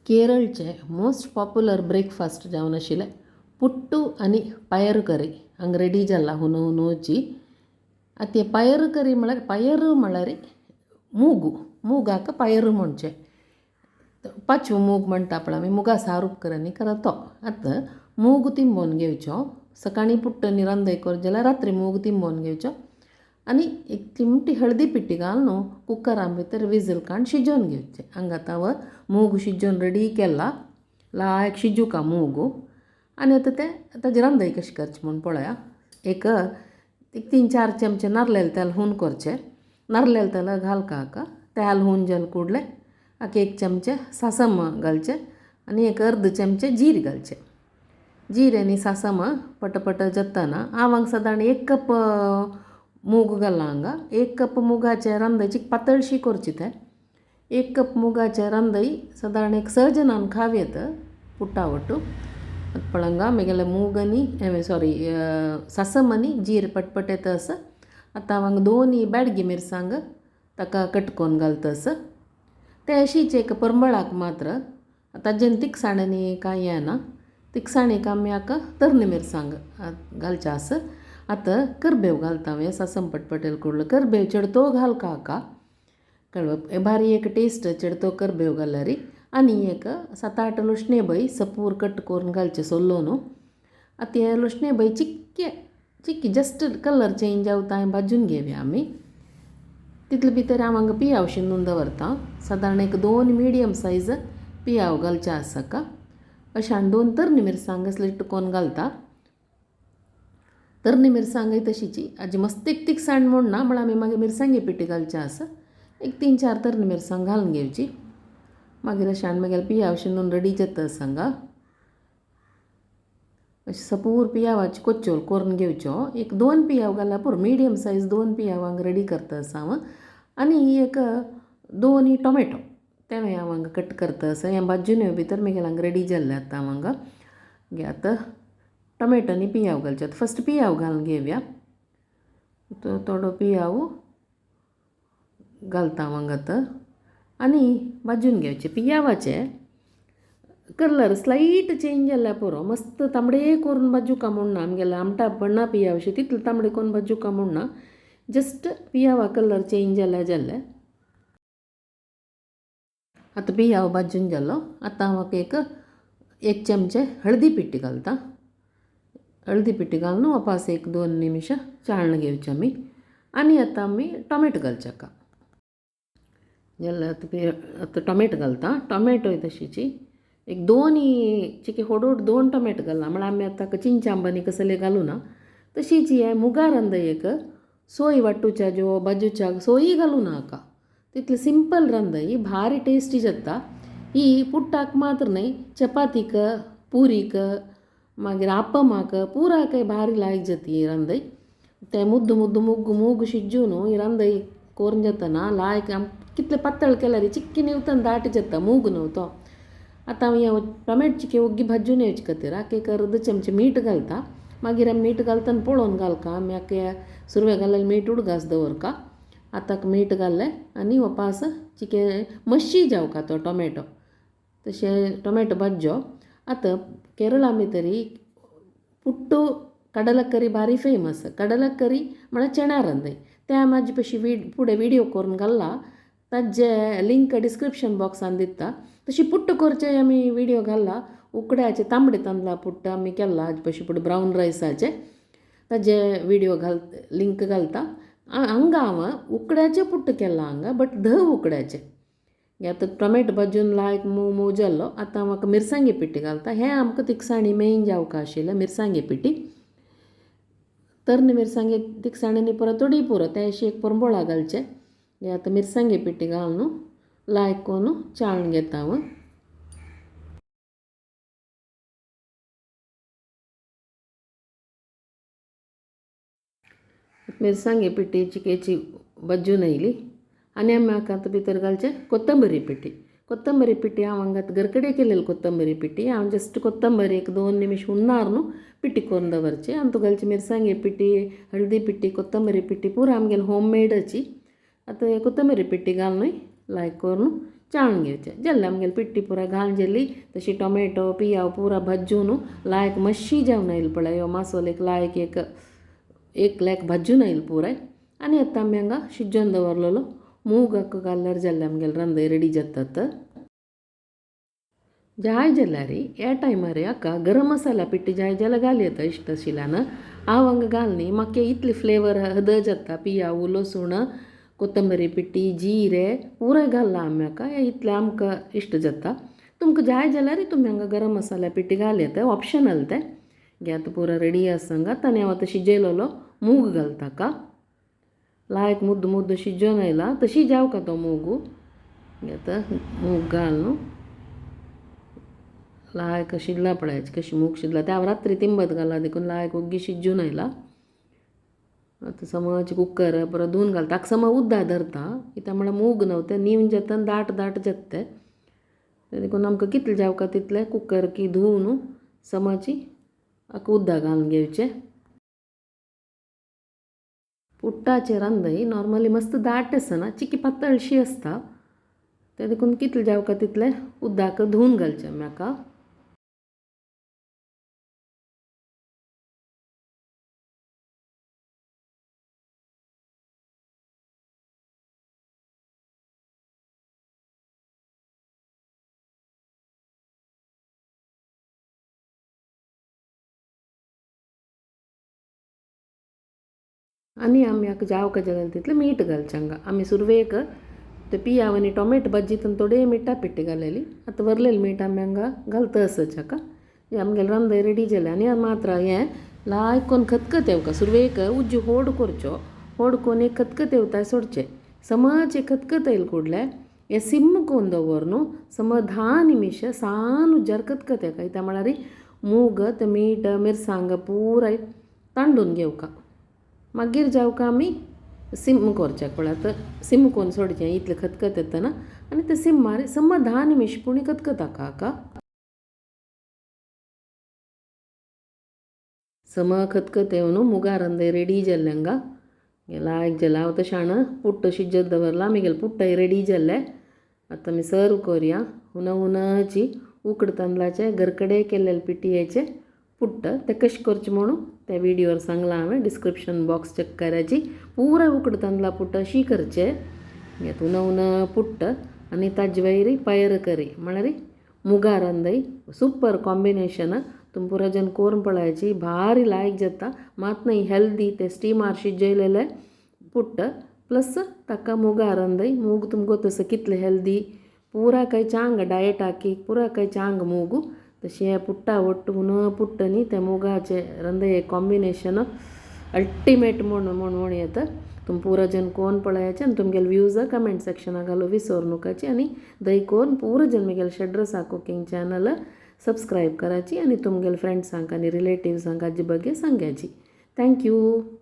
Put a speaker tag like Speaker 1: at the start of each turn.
Speaker 1: केरळचे most popular breakfast जावन आशिल्लें पुट्टू आनी पायर करी हांगा रेडी जाला हुनो हुनोची. आतां हें पायर करी म्हळ्यार पायर म्हळ्यार मूग, मुगाक पायर म्हणचें. पाचवो मूग म्हणटा पळय आमी मुगा सार उपकरा न्ही खरो तो. आतां मूग तिंबोवन घेवचो, सकाळीं पुट्ट आनी रांदय कर जाल्यार रात्री मूग तिंबोवन घेवचो आनी एक चिमटी हळदी पिट्टी घाल न्हू कुकरा भितर विजल काडून शिजोवन घेवचें. हांगा आतां हांव मूग शिजोवन रेडी केला, लायक शिजुका मूग. आनी आतां तें ताजी रांदय कशी करची म्हूण पळया. एक एक तीन चार चमचे नारलेले तेल हून करचें, नारलेले तेल घालका हाका तेल हून जालें कुडलें हाका एक चमचे सासम घालचें आनी एक अर्द चमचे जीर घालचें. जीर आनी सासम पटपट जाताना हांव हांगा सादारण एक कप मूग घाला हांगा. एक कप मुगाचे रांदयची पातळशी करची तें. एक कप मुगाचे रांदय सादारण एक स जाणान खावं येता पुट्टा वट्टू. आतां पळय हांगा म्हगेलें मूग आनी सॉरी सासम आनी जीर पटपट येता आसा. आतां हांव हांगा दोन बेडगी मिरसांग ताका कट करून घालता आसा. तें अशीच एक परमळाक मात्र, ताजेन तिखसाण आनी कांय येना. तिखसाणेक आमी हाका तरणी मिरसांग घालचें आसा. आतां करबेव घालता हांव हें सासम पटपटेल कुडलो करबेव चेडतो घालका हाका कळ्ळो भारी एक टेस्ट चेडतो करबेव घाल्यार. आनी एक सात आठ लुसणें बय सपूर कट करून घालचें सोल्लो न्हू. आतां हें लुसणें बय चिक्के चिक्की जस्ट कलर चेंज जावता भाजून घेवया आमी. तितले भितर हांव हांगा पियाव शिनून दवरता. सादारण एक दोन मिडियम सायज पियाव घालचें आसा हाका. अशें आनी दोन तरणी मिरसांग स्लिट करून घालता. तरणी मिरसांगय तशीची आजी मस्त एक तिखसाण म्हूण ना म्हळ्यार आमी मागीर मिरसांगे पिठी घालचें आसा. एक तीन चार तरणी मिरसांग घालून घेवची. मागीर अशें आनी मागीर पियाव शिनून रेडी जाता आसा हांगा. अशें सपूर पियावाची कोच्चोल करून घेवच्यो. एक दोन पियाव घाल्यार पुरो, मिडियम सायज दोन पियाव हांगा रेडी करता आसा हांव. आनी एक दोन टोमॅटो तें हांव हांगा कट करता आसा. हें भाजून भितर मागीर हांगा रेडी जाल्लें आतां हांव हांगा. आतां टोमॅटो आनी पियाव घालचे. आतां फस्ट पियाव घालून घेवया. थोडो पियाव घालता हांव हांगा आतां आनी भाजून घेवचें. पियावाचे कलर स्लायट चेंज जाल्यार पुरो, मस्त तांबडे करून भाजुका म्हूण ना, आमगेले आमटा पडना पियावशी तितले तांबडे करून भाजुका म्हूण ना, जस्ट पियावा कलर चेंज जाल्यार जालें. आतां पियाव भाजून जालो. आतां हांव एक एक चमचे हळदी पिट्टी घालता. हळदी पिट्टी घालून वापास एक दोन निमिशां चाळण घेवचें आमी. आनी आतां आमी टोमॅटो घालचे हाका. जाल्यार आतां आतां टोमॅटो घालता. टोमॅटोय तशीची एक दोन चिके होडोड दोन टोमॅटो घालना, म्हळ्यार आमी आतां चिंचांबानी कसले घालूं ना. तशीच हें मुगा रांदय एक सोय वांटूच्या ज्यो बाजूच्या सोयी घालूं ना हाका, तितली सिंपल रांदय भारी टेस्टी जाता. ही पुट्टाक मात्र न्हय, चपातीक, पुरीक, मागीर आपमाक पुराकय भारी लायक जाता ही रांदय. तें मुद्द मुद्द मुग मूग शिजून ही रांदय करून जातना लायक कितले पातळ केल्यार चिक्की न्हिवतना दाट जाता मूग न्हू तो. आतां हांव हें टोमॅटो चिके ओग्गी भाजून येवचे खातीर हाका एक अर्द चमचे मीठ घालता. मागीर आमी मीठ घालतना पळोवन घालका, आमी हाका सुरवेक घाल्लें मीठ उडगास दवरका. आतां मीठ घाल्लें आनी वापास चिके मातशी जावका तो टोमॅटो, तशें टोमॅटो भाजयो. आतां केरळा भितरी पुट्टू कडलकरी भारी फेमस. कडलकरी म्हळ्यार चण्या रांदय. तें हांव म्हाजे पशी फुडें विडियो करून घाल्ला, ताजे लिंक डिस्क्रिप्शन बॉक्सान दिता. तशी पुट्ट करचे आमी विडियो घाल्ला. उकड्याचे तांबडे तांदळा पुट्ट आमी केल्ला हाजे पशी फुडें ब्रावन रायसाचे ताजे विडियो घाल लिंक घालता. हांगा हांव उकड्याचें पुट्ट केलां हांगा, बट धव उकड्याचें. आतां टोमॅटो भाजून लायक मोव मोव जाल्लो. आतां म्हाका मिरसांगे पिट्टी घालता. हें आमकां तिखसाणी मेन जावका आशिल्लें मिरसांगे पिट्टी. तरणे मिरसांगे तिखसाणेंनी परत थोडी पुरो तें अशें एक परंबोळा घालचें. हें आतां मिरसांगे पिट्टी घाल न्हू लायक करून चाळून घेता हांव. मिरसांगे पिट्टी चिकेची भाजून येयली. आनी आमी म्हाका आतां भितर घालचें कोत्तंबरी पिट्टी. कोत्तंबरी पिट्टी हांव हांगा आतां घरकडे केलेली कोत्तंबरी पिट्टी. हांव जस्ट कोत्तंबरी एक दोन निमिश हुन्नार न्हू पिट्टी करून दवरची. आनी घालची मिरसांगे पिट्टी, हळदी पिट्टी, कोत्तंबरी पिट्टी पुरा आमगेली होम मेडाची. आतां कोत्तंबरी पिट्टी घालून लायक करून चाळून घेवचें. जालें आमगेली पिट्टी पुरा घालून जाली. तशी टोमॅटो पियाव पुरा भाजून लायक मातशी जावन आयली पळय, ह्यो मासोल एक लायक एक एक लायक भाजून आयली पुराय. आनी आतां आमी हांगा शिजोवन दवरलेलो मूग घाल्यार जालें आमगेलें रांदय रेडी जातात. जाय जाल्यार ह्या टायमार हाका गरम मसाला पिट्टी जाय जाल्यार घाल येता इश्ट आशिल्ल्यान. हांव हांगा घालनी, म्हाका इतली फ्लेवर हद जाता. पियाव, लसूण, कोथंबरी पिट्टी, जिरे पुराय घालला आमी हाका, हें इतलें आमकां इश्ट जाता. तुमकां जाय जाल्यार तुमी हांगा गरम मसाला पिट्टी घाल येता, ऑप्शनल तें. घे आतां पुरो रेडी आसा हांगा. आतां हांव आतां शिजयलेलो मूग घालता हाका. लायक मुद्द मुद्द शिजोवन आयला तशी जावका तो मूग. आतां मूग घाल न्हू लायक शिजला पळयाची कशी मूग शिजला ते हांव रात्री तिंबत घाला देखून लायक ओग्गी शिजून आयला. आतां समज कुकर परत धुवन घालता, ताका समज उद्दा धरता कित्याक म्हळ्यार मूग न्हू तें नीव जाता आनी दाट दाट जाता तें, देखून आमकां कितलें जावका तितलें कुकर की धुवन समजी हाका उद्दा घालून घेवचें. पुट्टाचें रांदय नॉर्मली मस्त दाट आसना, चिकी पातळशी आसता तें, देखून कितलें जावका तितलें उदक धुवन घालचें आमी हाका. आनी आमी हाका जावका जाल्यार तितलें मीठ घालचें हांगा. आमी सुरवेक ते पियाव आनी टोमॅटो भाजी थोडे मिठा पिट्टी घालेली, आतां वरलेलें मीठ आमी हांगा घालता आसच हाका. हें आमगेलें रांदय रेडी जालें. आनी मात्र हें लायक कोन्न खतखत येवका सुरवेक उज्जो होड करचो, होड कोन्न एक खतखत येवता सोडचें. समज एक खतखत येयले कुडले हें सिम कोन्न दवर न्हू समज 10 निमिश सान उज्यार खतखत येता, कित्याक म्हळ्यार मूग ते मीठ मिरसांग पुराय तांडून घेवका. मागीर जावका आमी सिम करचें पळय, आतां सिम कोन्न सोडचें इतलें खतखत येतना आनी ते सिमार समज 10 निमिश पुणी खतखत हाका. सम खतखत येवन मुगा रांदय रेडी जाल्लें हांगा. लायक जालें. हांव तशें जाणा पुट्ट शिजत दवरलां, आमगेलें पुट्टय रेडी जाल्लें. आतां आमी सर्व करुया हुना हुनाची उकड तांदळाचे घरकडे केल्ले पिठयेचे पुट्ट. तें कशें करचें म्हणून त्या व्हिडियोर सांगलां हांवें, डिस्क्रिप्शन बॉक्स चॅक करायची. पुराय उकड तांदळा पुट्ट अशी करचें. हुना हुना पुट्ट आनी ताजे वयर पयर करी म्हळ्यार मुगा रांदय सुपर कॉम्बिनेशन. तुमी पुरा जन कोरून पळयाची, भारी लायक जाता. मात न्हय हेल्दी ते स्टिमार शिजयलेले पुट्ट प्लस ताका मुगा रांदय. मूग तुमकां तसो कितले हेल्दी, पुरा काय चांग डायटाकी पुरा काय चांग मूग. तशें पुट्टा ಒಟ್ಟು हुन पुट्ट न्ही ते मुगाचे रांदय कॉम्बिनेशन अल्टिमेट म्हूण म्हूण म्हूण येता. तुमी पुरा जन कोन पळयाचे आनी तुमगेले व्यूज कमेंट सेक्शना घालूं विसर नुकाची. आनी दय कोन पुरा जन म्हगेले शेड्रसा कुकींग चॅनल सबस्क्रायब करायची आनी तुमगेले फ्रेंड्सांक आनी रिलेटिव्सांक हाजे बगे सांगाची. Thank you.